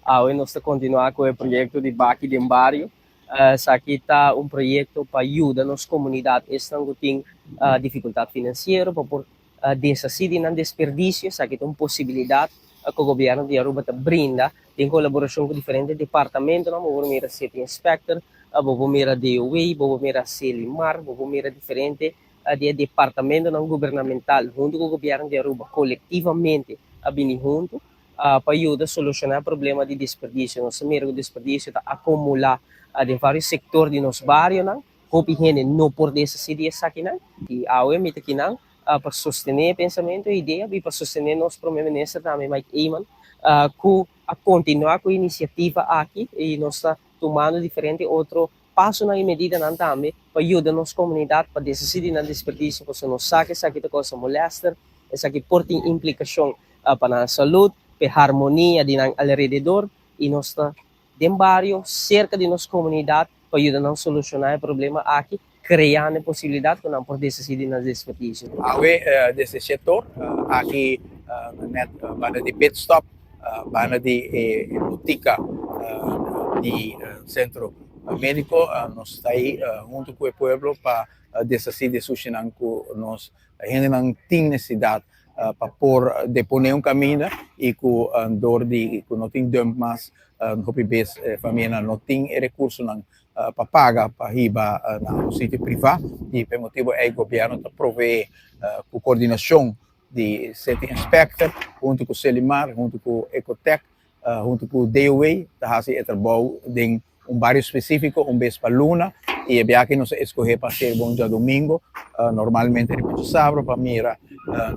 Awe nos ta kontinuá ku e proyekto di Baki den Bario. Esaki ta un proyekto pa yuda nos komunidat, esnan ku tin difikultat finansiero, pa por deshasí di nan desperdisio. Esaki ta un posibilidat ku gobièrnu di Aruba ta brinda den kolaborashon ku diferente departamentonan. Bo por mira City Inspector, bo por mira DOW, bo por mira Selimar, bo por mira diferente di e departamentonan gubernamental huntu ku gobièrnu di Aruba kolektivamente a bini huntu pa yuda solushoná e problema di desperdisio. Nos ta mira ku desperdisio ta akumulá den vários sektor di nos barionan. Hopi hende no por deshasí di esakinan. I awe mi ta kinan pa sostené e pensamentu e idea i pa sostené nos Prome Minister tambe Mike Eman ku a kontinuá ku e inisiativa aki i nos ta tumando diferente otro pasonan i medidanan tambe pa yuda nos komunidat pa deshasí di nan desperdisio pasobra nos sa ku esaki ta kousa molèster, esaki por tin implikashon pa nan salud, pa e harmonia di nan alrededor i nos ta den bario serka di nos komunidat pa yuda nan solushoná e problema aki, kreando e posibilidat ku nan por deshasí di nan desperdisio. Awe desde sektor aki nèt banda di pit stop, banda di e botika di sentro médiko nos ta ei huntu ku e pueblo pa deshasí di e sushinan ku nos hendenan tin nesesidat pa por deponé un kaminda i ku dor di ku no tin dump mas hopi bes e famianan no tin e rekursonan pa paga pa hiba na un sitio privá i pa e motibu ei gobièrnu ta proveé ku kordinashon di City Inspector huntu ku Selimar huntu ku Ecotech huntu ku DOW ta hasi e trabou den un bario spesífiko un bes pa luna i e biaha nos a eskohé pa hasié riba un djadumingu normalmente riba djasabra pa mira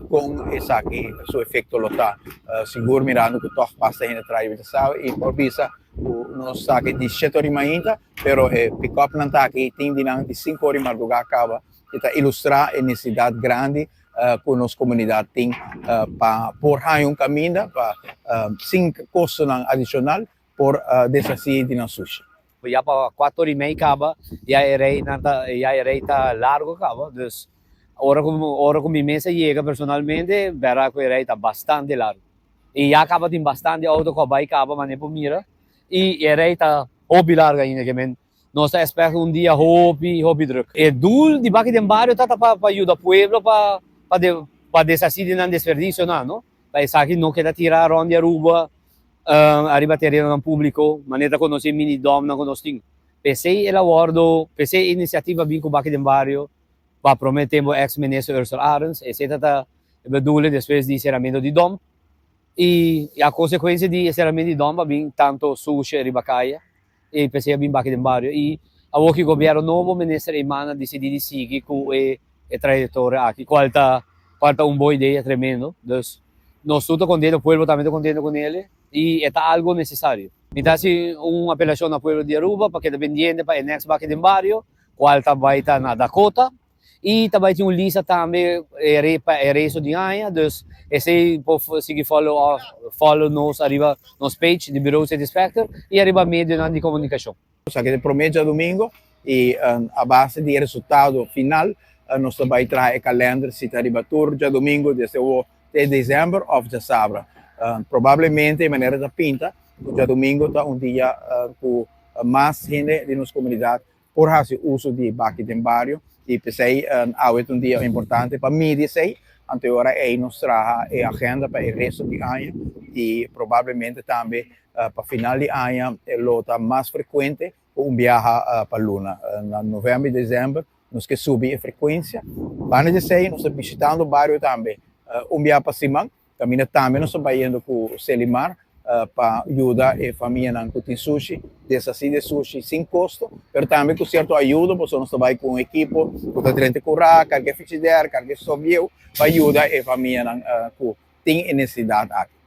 kon esaki su efekto lo ta sigur mirando ku tòg basta hende traha riba djasabra i por bisa ku nos ta aki di shete ora di mainta pero e pikòpnan ta aki tin di nan di sinku ora di mardugá kaba i ta ilustrá e nesesidat grandi ku nos komunidat tin pa por haña un kaminda pa sin kostonan adishonal por deshasí di nan sushi. Ya pa kuater ora i mei kaba ya e reinan ta ya e rei ta largo kaba dus ora ku ora ku mi mes a yega personalmente bèrdat ku e rei ta bastante largo i ya kaba tin bastante outo ku a bai kaba manera por mira i e rei ta hopi largo ainda ke men nos ta espera un dia hopi hopi druk. E doel di Baki den Bario ta ta pa pa yuda pueblo pa pa pa deshasí di nan desperdicionan no pa esaki no keda tira rond di Aruba Ariba terenonan públiko, manera ta konosí mini dòmnan ku nos tin. P'esei el a wòrdu, p'esei e inisiativa bin ku Baki den Bario pa promé tempu eks minister Ursel Arends. Esei ta ta e bedoeling despues di seramentu di dòm. I a konsekuensia di e seramentu di dòm a bin tantu sushi riba kaya i p'esei a bin Baki den Bario. I awor ki gobièrnu nobo minister Eman a disidí di sigui ku e trayektoria aki, kual ta kual ta un bon idea tremendo. Dus Nos tur ta contento, pueblo tambe ta contento cu nele y e ta algo necesario. Mi ta haci un apelacion na pueblo di Aruba pa keda pendiente pa e next baki den bario, cual ta bay ta na Dakota y ta bay tin un lista tambe pa e resto di aña, dus esey por sigui follow follow nos ariba nos page di Bureau City Inspector y ariba medionan di comunicacion. Esaki ta e prome djadumingo y a base di e resultado final nos ta bay traha e kalender si ta riba tur djadumingo desde awo te december of djasabra. Probablemente e manera ta pinta cu djadumingo ta un dia cu mas hende di nos comunidad por haci uso di baki den bario y p'esey awe ta un dia importante pa midi esey. Anto e ora ey nos traha e agenda pa e resto di aña y probablemente tambe Pa final di aña e lo ta mas frekuente ku un biaha pa luna. Na novèmber i desèmber nos ke subi e frekuensia. Banda di esei nos ta bishitando bario tambe un biaha pa siman. Kaminda tambe nos ta bayendo ku Selimar pa yuda e famianan ku tin sushi deshasí di e sushi sin kosto, pero tambe ku sierto ayudo pasobra nos ta bai ku un ekipo ku ta drenta e kurá, karga e frigider, karga e stof bieu pa yuda e famianan ku tin e nesesidat aki.